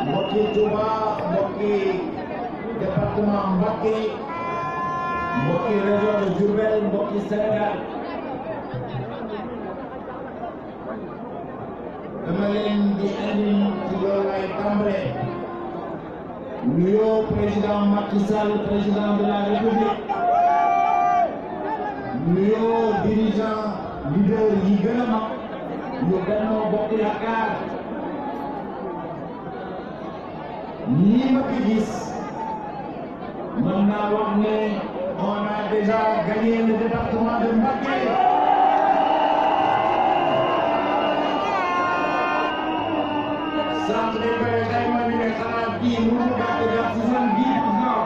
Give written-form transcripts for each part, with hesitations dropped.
mbokki Touba mbokki département Mbacké mbokki région de Diourbel mbokki Sénégal dama leen di andi ci loolu lay tàmbale nuyoo président Macky Sall président de la République nuyoo dirigeant leader yi gën a mag ñu Benno Bokk Yaakaar ñii ma fi gis mën naa wax ne on a déjà gagné le département de Mbacké. sant nañ koy xayma ni ne xanaa bii mu ngi gàtt def 70%.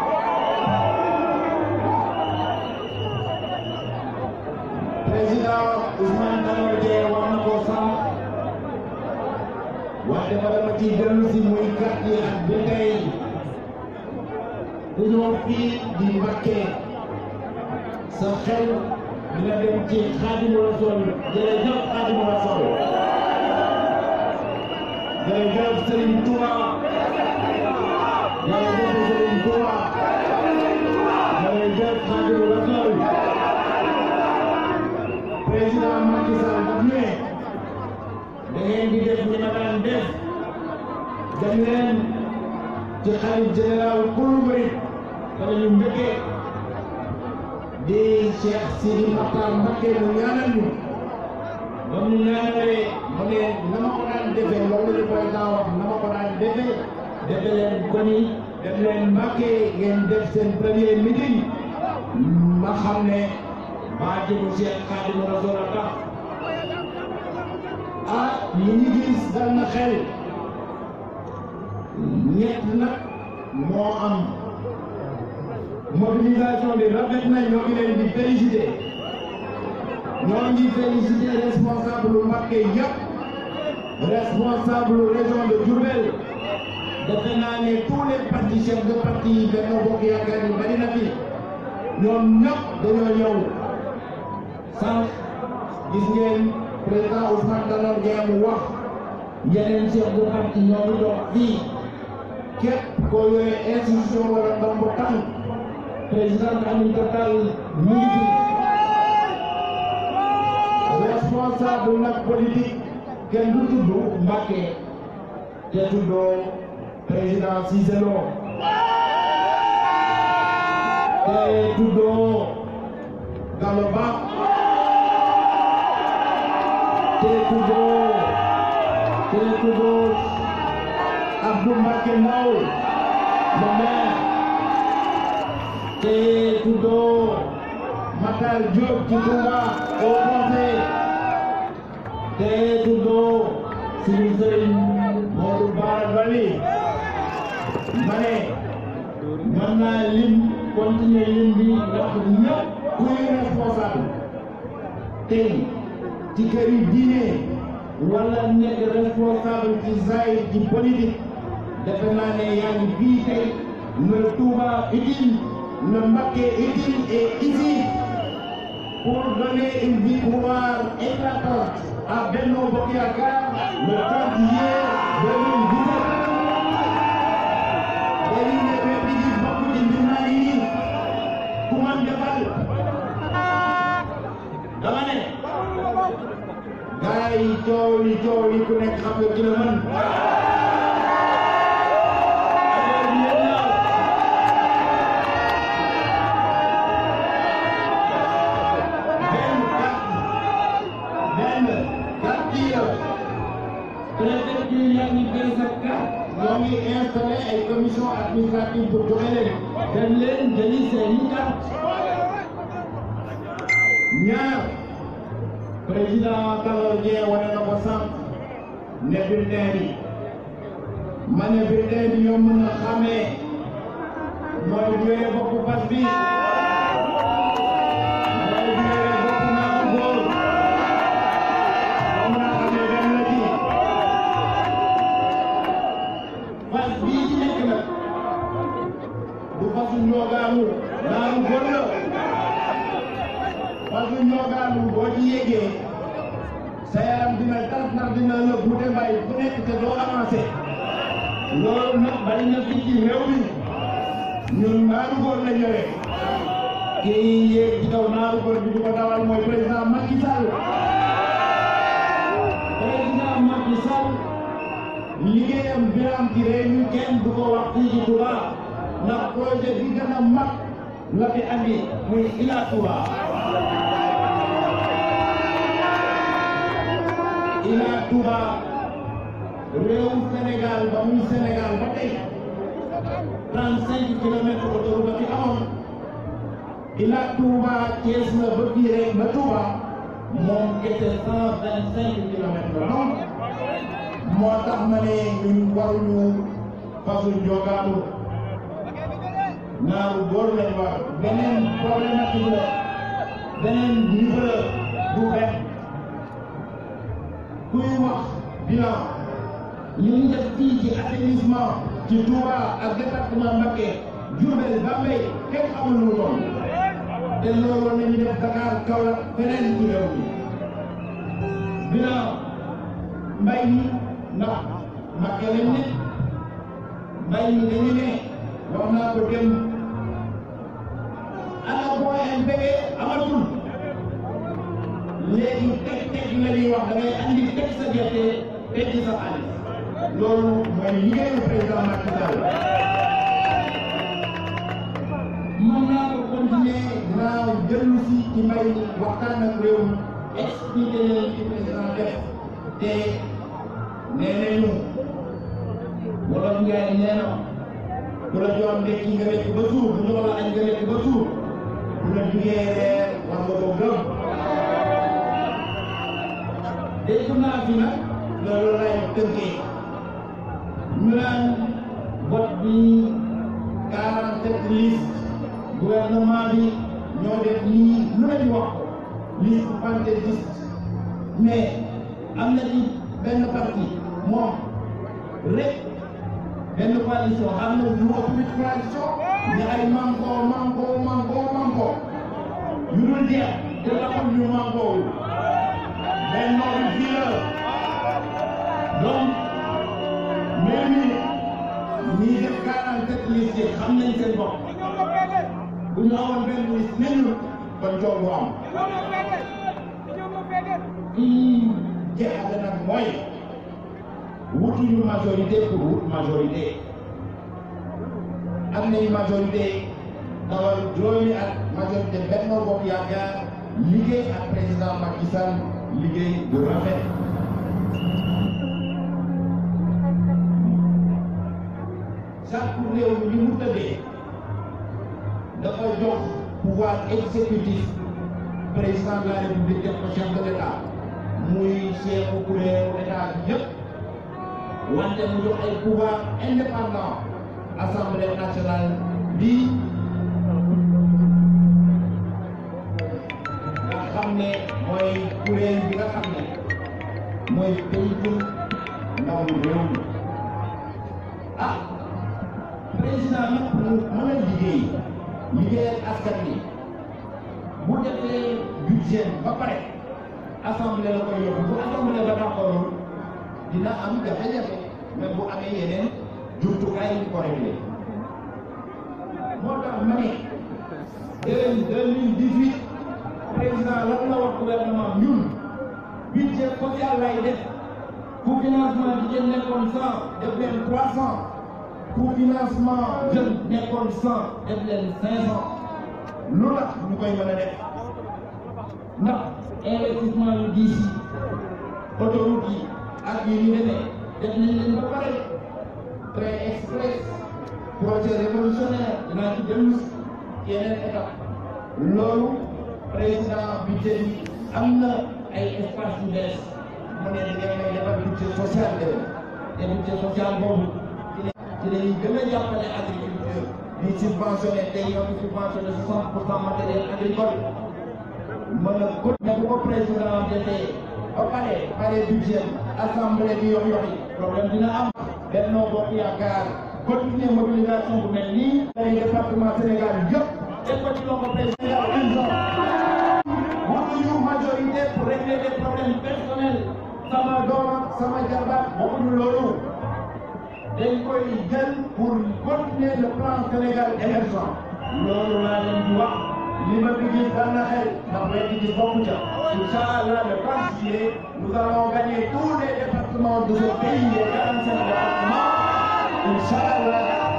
président Ousmane Tanor Dieng wax na ko sànq waaye dafa dama ciy dellu si muy carte yi ak bulletin yi ku ñëw fii di Mbacké sa xel dina dem ci Xaadimu Rasuul jërëjëf Xaadimu Rasuul jërëjëf Serigne Touba jërëjëf Serigne Touba jërëjëf Xaadimu Rasuul président Macky Sall daf ne da ngeen di def ni ma daan def dem leen ci xalif général kullu murid fa la ñu njëkkee di Cheikh Sidi Makhtar Mbacké mu ñaanal ñu ba mu ñaanalee mu ne na ma ko daan defee loolu la président wax na ma ko daan defee defe leen ko ni def leen Mbacké ngeen def seen premier meeting ma xam ne maa jëmu Cheikh Khadimou Rassoul a tax ah li ñu gis dal na xel ñett nag moo am mobilisation bi rafet na ñoo ngi leen di féliciter ñoo ngi féliciter responsable Mbacké yëpp responsable région de Diourbel defe naa ne tous les partis chefs de parti Benno Bokk Yaakaar yi bari na fi ñoom ñëpp dañoo ñëw sànq gis ngeen président Ousmane Tanor Dieng mu wax yeneen chef de parti ñoo ngi dox fii képp koo yore institution wala ndombo tànk président Aminata Tall mu ngi fi responsable nag politique kenn du tudd Mbacké te tuddoo président Cissé Lo te tuddoo Gallo Ba te tuddoo Abdou Mbacké Ndaw le maire te tuddoo Matar Diop ci Touba au conseil te tuddoo suñu sëriñ Modou Bara Dolly ma ne mën naa lim continuer lim bi ndax ñëpp kuy responsable tey ci kër yi diine wala nekk responsable ci zahir ci politique defe naa ne yaa ngi fii tey le Touba utile le Mbacké utile et ici pour donner une victoire éclatante à Benno Bokk Yaakaar le 30 juillet 2017. dañuy ne bépp di bokk ci mbir naa yi ku man defal dama ne gars yi coow yi ku nekk xam nga ki la mën préfecture yaa ngi béy sa carte ñoo ngi installé ay commission administrative pour joxe leen dem leen jëli seeni carte ñaar président Tanor Dieng wane na ko sànq ne bulletin bi ma ne bulletin bi ñoom mën na xamee mooy bu yore boppu fas bi mooy bu yore boppu naamu góor moom naa xamee benn la ci fas bii ci nekk nag du fasu ñoogaanu naamu góor la fasu ñoogaanu boo ci yéegee sa yaram dina tas ndax dina la buute mbay bu nekk te doo avancé loolu nag bari na fi ci réew mi ñun naaru góor la ñëwee kii yéeg ci kaw naaru góor bi di ko dawal mooy président Macky Sall. président Macky Sall liggéeyam bi am ci réew mi kenn du ko wax fii ci Touba ndax projet bi gën a mag la fi andi muy Ila Touba. Ila Touba réew Sénégal ba muy Sénégal ba tey 35 kilomètres autoroute ba fi amoon Ila Touba Thiès na ba fii rek ba Touba moom kese 125 kilomètres la noonu moo tax ma ne ñun waruñu fasul jogaatu naaru góor lañ wax beneen problématique la beneen niveau la du benn kuy wax bilan li ñu def fii ci assainissement ci Touba ak département Mbacké Diourbel Bambey kenn xamul lu doon te loolu war nañu def Dakar Kaolack feneen ci réew mi bilan mbay mi ndax Mbacké lañ ne mbay mi dañu ne wax naa ko dem ana booyeen bégee amatul léegi teg la ñuy wax da ngay andi teg sa gerte teg ci sa xaalis loolu mooy liggéeyu président Macky Sall mën naa ko continuer dinaa jëlu si ci mbay mi waxtaan ak réew mi expliqué leen ci président def te nee nañu wolof Njaay nee na bu la jox ndekki nga lekk ba suur bu jox la añ nga lekk ba suur bu la jugee reer war nga ko gëm dégg naa fi nag loolu lay tënkee ñu naan vote bi 47 liste gouvernement bi ñoo def nii lu lañu wax liste fantaisiste mais am na ci benn parti moom rek benn coalition am na lu ëpp huit coalition ñu ay manko yu dul jeex te taxul ñu mankoowul mais noonu fii la donc même ñii def 47 listes yi xam nañ seen bopp bu ñu amoon benn liste ni ñu kon coow bu am lii jeexal nag mooy wutuñu majorité pour wut majorité am nañu majorité dawal juróomi ak majorité Benno Bokk Yaakaar liggéey ak président Macky Sall liggéey bu rafet chaque réew mi mu tëddee dafa jox pouvoir exécutif président de la République def ko chef de l'État muy chef kuréelu État yëpp wante mu jox ay pouvoir indépendant assemblée nationale bi nga xam ne mooy kuréel bi nga xam ne mooy pencum ndaw réew mi ah président nag mu mën a liggéey ak askan bi bu defee budget ba pare assemblée la koy yóbbu bu assemblée ba d'accord dina am jafe-jafe mais bu amee yeneen jumtukaay yu ko réglé moo tax ma ne 2018 président lan la wax gouvernement ñun budget social lay def pour financement jigéen nekkoon 100 def leen 300 pour financement jeune nekkoon 100 def leen 500 lu tax ñu koy mën a def ndax investissement yu diis yi autoroute yi ak yi ñu demee def nañ leen ba pare train express projet révolutionnaire dinaa ci dellu si yeneen étape loolu président budget bi am na ay espace yu bees mu ne da ngay defar budget social te budget social boobu ci la ñuy gën a jàppale agriculture di subventionné tey ñoo ngi subventionné 60% matériel agricole mën a ko ne bu ko président defee ba pare budget assemblée bi yox yoxi problème dina am Benno Bokk Yaakaar continuer mobilisation bu mel nii ay département Sénégal yëpp def ko ci loxo président urgent waxuñu majorité pour régler des problèmes personnels sama doom sama jarbaat waxuñu loolu dañ koy jël pour continuer le plan Sénégal émergent loolu laa leen di wax li ma fi gis dal na xel ndax rek gis bokku ca Inch'Allah le 30 juillet nous allons gagner tous les départements de ce pays les 45 départements Inch'Allah